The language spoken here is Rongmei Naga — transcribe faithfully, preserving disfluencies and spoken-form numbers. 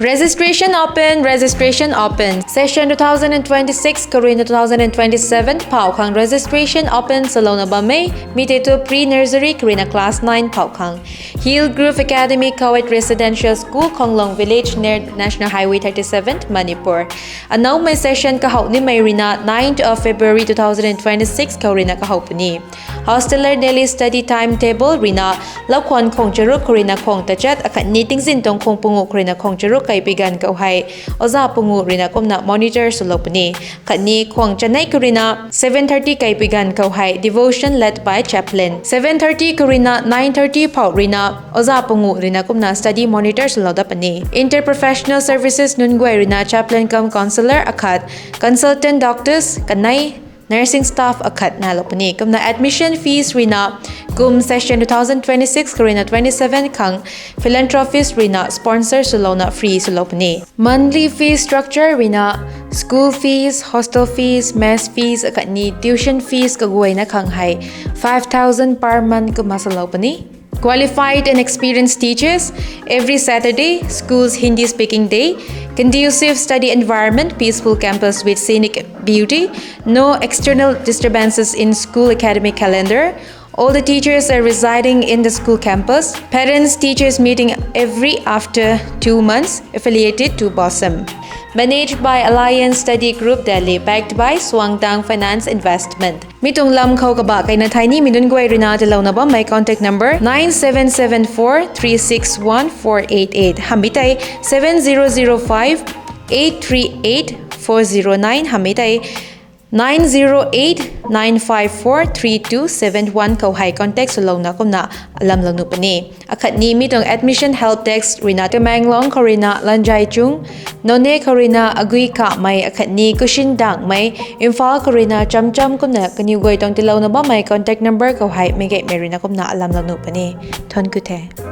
Registration open, registration open. Session two thousand and twenty-six karuina two thousand and twenty-seven phou khang registration open salouna bam e. Mi tei tu pre nursery karuina class nine phou khang. Hill Grove Academy Co-ed Residential School, Khonglong Village, near National Highway thirty-seven, Manipur. Anoumei session kahow nimei ruina ninth of February two thousand and twenty-six khou ruina kahow puni. Hosteller daily study timetable ruina, laukhwan khwang charuk khou ruina khwang tachat, akhatni tingzin tuang khwang pungu khou ruina khwang charuk kaipui ganv khou hei, oza pungu ruina kumna monitor swlou puni. Khatni khwang chanei khou ruina seven thirty kaipui ganv khou hei devotion led by chaplain. Seven thirty khou ruina nine thirty phou ruina oza pungu ruina kumna study monitor swlou dat puni. Interprofessional services nunc guay ruina chaplain cum counsellor akhat, consultant doctors kanei, nursing staff akhat nailou puni. Kumna admission fees ruina kum session two thousand twenty-six khou ruina twenty-seven khang philanthropist ruina sponsor swlouna free swlou puni. Monthly fee structure ruina school fees, hostel fees, mess fees akhatni tuition fees kaguayna khang hei five thousand per month kumna swlou puni. Qualified and experienced teachers. Every Saturday, school's Hindi speaking day. Conducive study environment, peaceful campus with scenic beauty. No external disturbances in school academic calendar. All the teachers are residing in the school campus. Parents teachers meeting every after two months, affiliated to BOSM. Managed by Alliance Study Group Delhi, backed by Suangtang Finance Investment. Mi tuang lam khou kabah kaina thei ni mi nunc guay ruina tiilouna bammei contact number nine seven seven four three six one four eight eight hamh mi tei seven zero zero five eight three eight four zero nine hamh mi tei nine zero eight nine five four three two seven one khou hei contact swlouna kumna alamlou nuh puni. Akhatni mi tuang admission help desk ruina Tamenglong khou ruina Lanjaichung, Noney khou ruina Agui Kamei akhatni Kushin Dangmei, Imphal khou ruina Chamcham kumna kaniw guay tuang tiilouna bammei contact number khou hei meicgaymei ruina kumna alamlou nuh puni. Thuanc ku the.